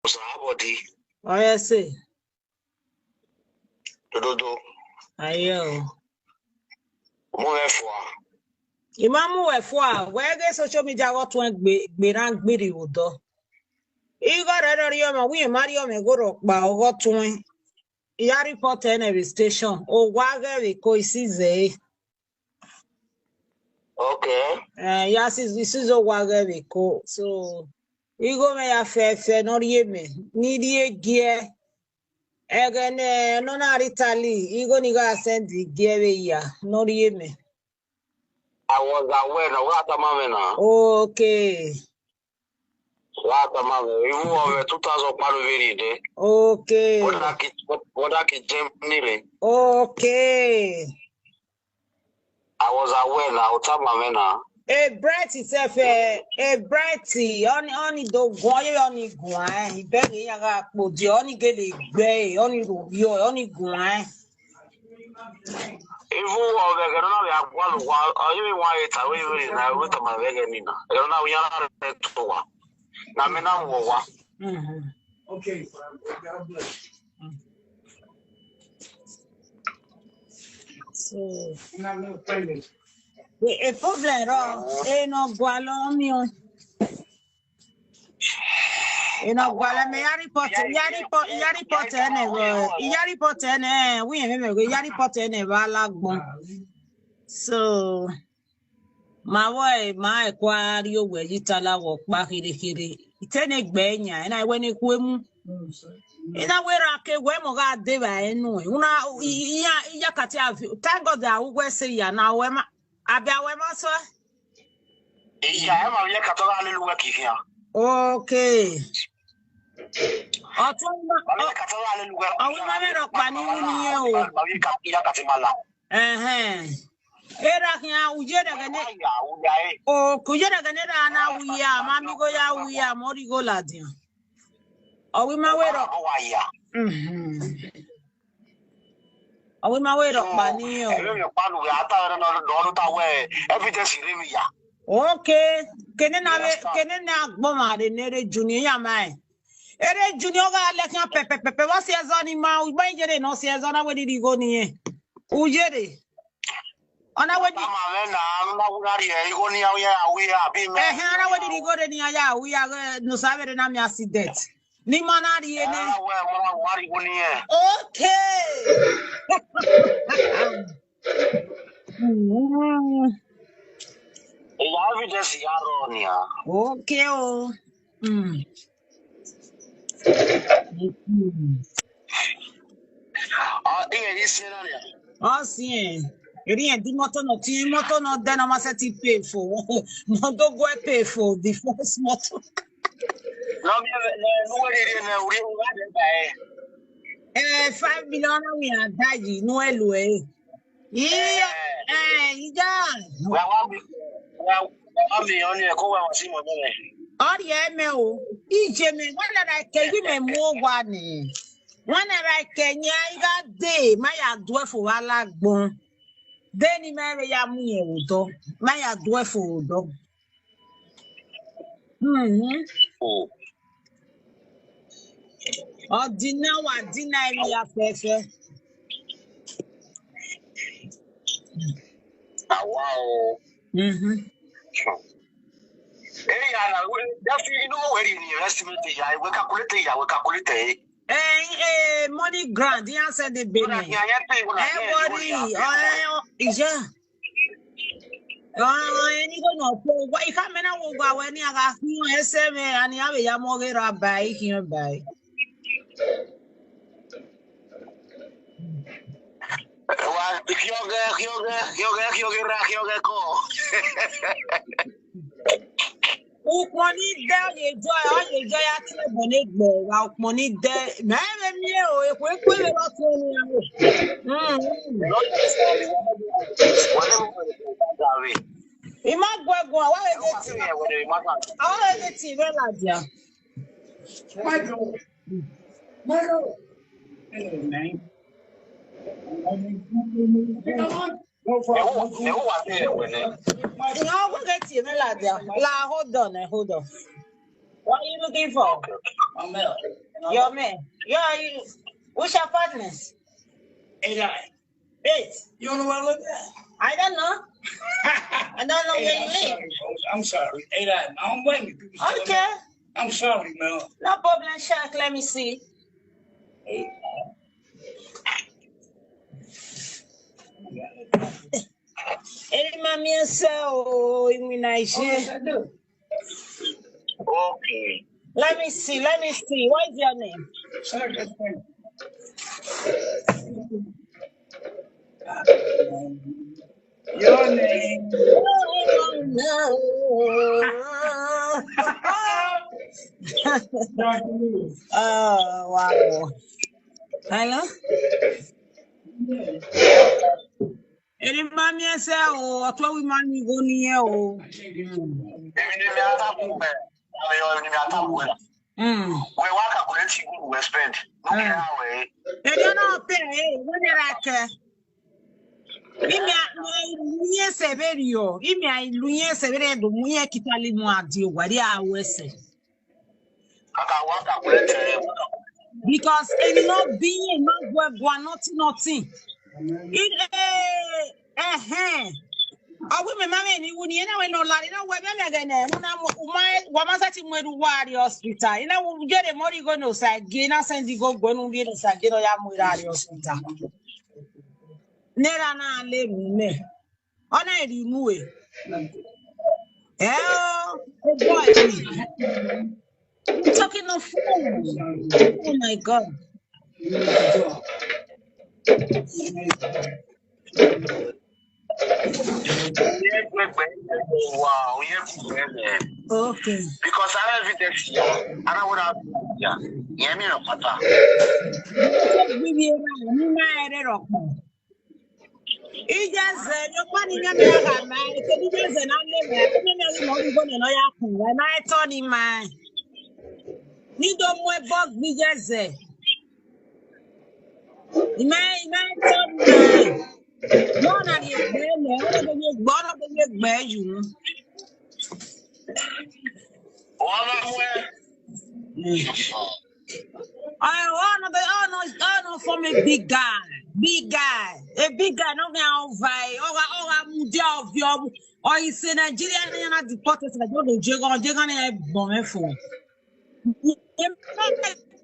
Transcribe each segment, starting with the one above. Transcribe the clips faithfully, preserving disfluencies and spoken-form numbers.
Osa body. Oya say. Dododo. Ayo. Mo efu a. Imamu wefua, wege social media go twen gbe gbe ran gbiri odo. Igo re do ri omo, wi ma ri omo go ro pa ogo twen. Ya report any station. O wa ge we ko isize. Okay. Eh, ya si isize o wa ge we ko. So, igo me ya fe fe no ri eme. Ni ri egie. Egene no na ritali. Igo ni ga send gie we ya. No ri eme. I was aware na wa ta ma me na. Okay. Wa ta ma me. Iwu o two thousand pa lo very day. Okay. What that ki what that ki Germany re. Okay. I was aware na o ta ma me na. A bright itself, eh, a bright, only only do go ye only go eh. Ibe ni ya ga po di only gele gbe, only do yo, only go eh. Even of the Corona we are one one or even one eight away we na we ta ma we ni na. Corona we are to wa. Na me na wo wa. Mhm. Okay, God bless. So, I'm not gonna play this. e e problem ro, e no gwa lo mi o. E no gwa lo me ya report, ya report, ya report ene go, ya report ene, wi me me go, ya report ene ba la gbon. So, ma wo e ma e kwa ri o we yi ta la wo pa kiri kiri. Itene gbe nya, e na we ni ku emu. E na we ra ke we mo ga de ba enu. Una iya iya ka ti a. Thank God that we say ya na we ma. Abi awe ma so. Iya e ma ye ka to ga le lu wa ki ya. Okay. Ọtún ma Ma ye ka to ga le lu wa. Àwọn ọmọ mi rọ pa ní wúni yẹn o. Ma ye ka ya ka ti ma la. Ẹhẹn. Era kan uje daga ne. Ya u ya e. O kuje daga ne da na wuya ma mi go ya wuya mo ri go la din. Ọwí ma wẹ̀rọ. O wa ya. Mhm. Ọwí ma wẹ̀rọ pa ní o. Ebe mi pa lu ya ta re no do ta we. Evidence re mi ya. Okay. Kene na we kene na gbọ ma re ne re junior ya ma e. Ere junior ga le kan pepe pepe wa si ezo ni ma u ba jere no si ezo na we di go ni e. U jere. Ona we di Ma me na na wu na ri e go ni ya ya wi ya bi me. Eh, ona we di go re ni ya ya u ya no sabe re na mi accident. Ni ma na ri e ne. Na we mo na wa ri go ni e. Okay. Mm. Ya evidence ya ro ni a. Okay o. Mm. Mm. Ah, e ni se na ni. Ọ sí ẹ̀. Èrí ẹ̀ dí mọ́tò náà tí mọ́tò náà dẹ́nà máa ṣe ti pay for. Mọ́tò go pay for the first motor. No mi no no we ri na uri wa de ba e. Eh, five million we are dying. No elu eh. Iya, eh, ija. Wa wa mi wa wa mi oni e ko wa wa si mo ni. Ọrịa eme o. Ije me. Wala na ke yi me mo wa ni. Wala na ke nya iga de ma ya due fo wala gbon. De ni me re ya mu ye odo. Ma ya due fo odo. Mhm. O. Ọdịna wa dịna emi ya fefe. Awa o. Mhm. Eh ya na we just you know where you estimate ya we calculate ya we calculate. Eh, eh, money grant, the answer the Na baby. ya ya pe wona. Eh, worry. Oh, eh, oh, yeah. Oh, eh, ni go no po. Wa ika me na wo gwa we ni aga kun ese me ani abe ya mo ge ra bai ki bai. Wa kioge kioge kioge kioge ra kioge ko. Ukpọnide oyejo oyejo ya ti ebo n'egbe wa ukpọnide ma eme mi e o ekwe ekwe le lọ tun ni awo. Mm. Wale mo. Ima gwe gwe awa ege ti awa ege ti re la dia. Ewo ewo wa se wele. Ima gwe ege ti re la dia. La hold on, eh, hold on. What are you looking for? Your man. Yeah, you. What's your partners? Hey, guy. Hey, you know what I look at? I don't know. I don't know where you live. I'm sorry. Hey, guy, I don't blame you. People say, okay. I'm sorry, man. No problem, Shaq. Let me see. Hey, mommy, so immunize. Okay. Let me see. Let me see. What is your name? Your name. Oh, wow. Hello? Eri ma mi ese o, otu wi ma ni go ni e o. Èmi ni mi ataku me. Èmi ni mi ataku me. Mm. We wa calculate go we spend. No care we. Eri na pe e, we ni ra ke. Imi a lunye severio, imi a lunye severe do munye kitali mu adi o, wari a wese. Because it not being, not gwa, gwa, nothing, nothing. It, eh, eh, eh. Awi me mame ni wuni ena we no lari na we me me gene. Una mo, uma, wa ma sa ti mweru wari hospital. Ina wo jere mori go no sa ge na sendi go go no bi no sa ge no ya mweru wari hospital. Nera na le me. Ona eri mu e. Eh, oh, oh boy. I'm talking on phone. Oh my God. Okay. Because I don't even text you. I don't want to. Yeah. Yeah, me no pata. Ijeze, no kwani nyame ya ga ma, ke ijeze na le me, ke nyame ya mo ri go no ya ku, na e to ni ma. Ni do mo e bo ijeze. Ime, ime to ni ma. No na ni egbe me, o de ni egbe, o de ni egbe yu. Wa ma mo e. I, oh no, they, oh no, oh no, for me, big guy, big guy, a big guy, no guy over, over, over, mudia of your, or you say Nigeria, they are not deported, like, don't do Jago, Jago, and I bomb for.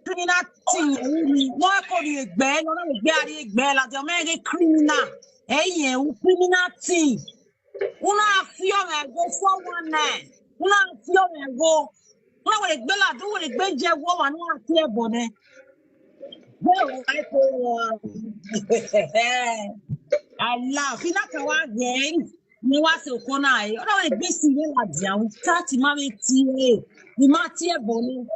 Criminal thing, really. No, I call you a bear, no, no, a bear, a bear, like, the man, a criminal, eh, yeah, criminal thing. Una afio me go four one nine. Una afio me go. Una wele gbe la do wele gbe je wo wa na tie bone. Well, I go. I laugh. Ina ka wa again. Ni wa se ko na e. Una wele gbe si we la dia. We start ma we tie. We ma tie bone.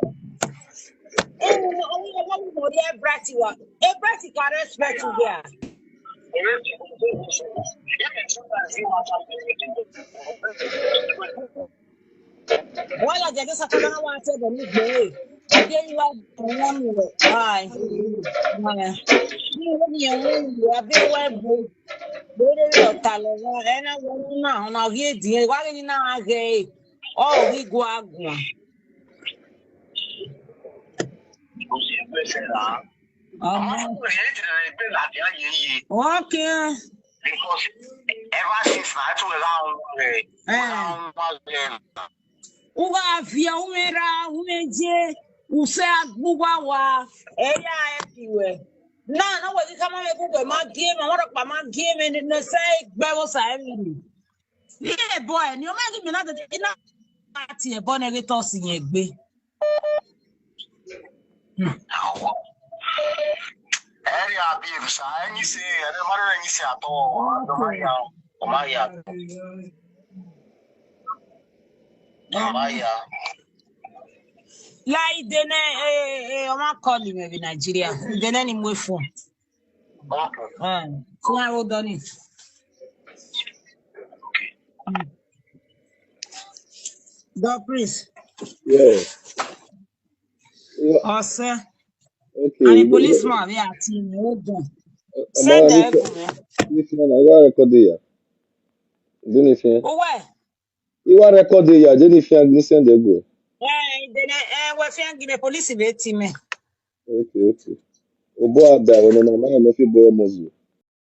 Eh, o wo wo mo ye bright wa. E bright ka respect ya. Wala jage sakana wa te bo ni gbe. Ade wa won lo. Ai. Ai. Ni wo ni won lo abi wa bo. Bo le lo ta lo wa. E na wo na ona ri e di. Wa ni na age. O ri gwa gwa. Ọmọ. Okay. Because ever since na to around, eh, eh, around, eh, uga afia umera umeje use agbugba wa eya everywhere. Na na we kama we gugwe ma game, ma ro pa ma game ni na se gbe wo sa everywhere. Yeah, boy, ni o ma gi mi na de ina ati e bo ne ge to si yen gbe. Eri abi sa, enyi se, eri mari na enyi se ato. O ma ya, o ma ya. O ma ya. Like dene, eh, eh, o ma call me be Nigeria. Dene ni mo phone. Okay. Ah, so I hold on it. Mm. The priest. Yeah. Yeah. Ose. Okay. And the policeman, we are team. Hold on. Send the this, this one, I got record there. Didn't you? Oh, where? You are recording here. Didn't you? Send the go. Eh, then, eh, Fiangi me police be ti me. Okay, okay. Obo ada when na man no fit borrow muscle.